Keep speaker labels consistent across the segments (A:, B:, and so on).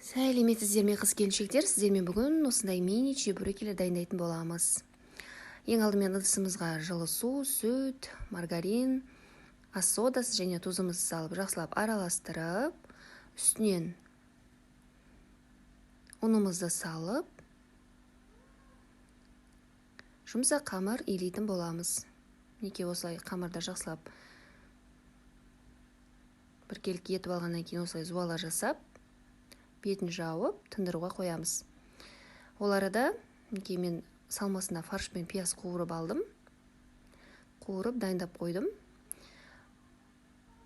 A: Сәлеметсіздер ме, қыз келіншектер? Сіздермен бүгін осындай мини чебурекилер дайындайтын боламыз. Ең алдымен ыдысымызға жылы су, сүт, маргарин, ас содасы және тұзымызды салып жақсылап араластырып, үстінен ұнымызды салып, жұмсақ қамыр илейтін боламыз. Мінекей осылай қамырды жақсылап біркелкі етіп алғаннан кейін осылай зуала жасап, бетін жауып, тындыруға қоямыз. Ол арада мінекей мен салмасына фарш пен пияз қуырып алдым. Қуырып дайындап қойдым.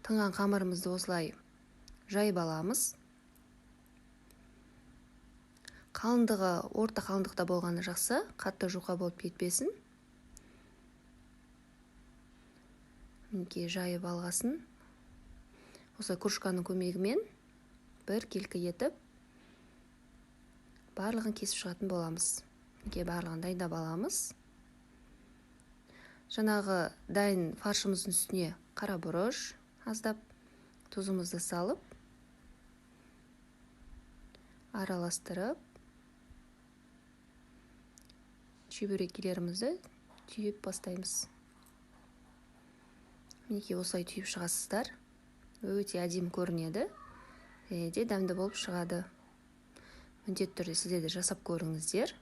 A: Тынған қамырымызды осылай жайып аламыз. Қалыңдығы орта қалыңдықта болғаны жақсы, қатты жұқа болып кетпесін. Мінекей жайып алғасын. Осылай кружканың көмегімен бір келкі етіп барлығын кесіп шығатын боламыз. Мінекей барлығын дайындап аламыз. Жаңағы дайын фаршымыздың үстіне қара бұрыш аздап, тұзымызды салып, араластырып, чебурекилерімізді түйіп бастаймыз. Мінекей осылай түйіп шығасыздар. Өте әдемі көрінеді және де дәмді болып шығады. Міндетті түрде сіздер де жасап көріңіздер.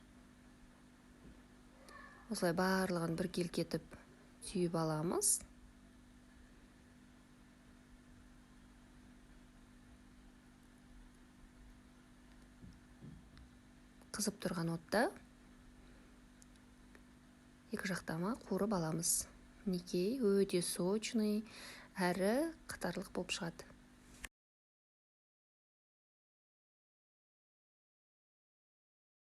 A: Осылай барлығын біркелкі етіп түйіп аламыз. Қызып тұрған отта екі жақтама қуырып аламыз. Мінекей өте сочный әрі қатарлық болып шығады.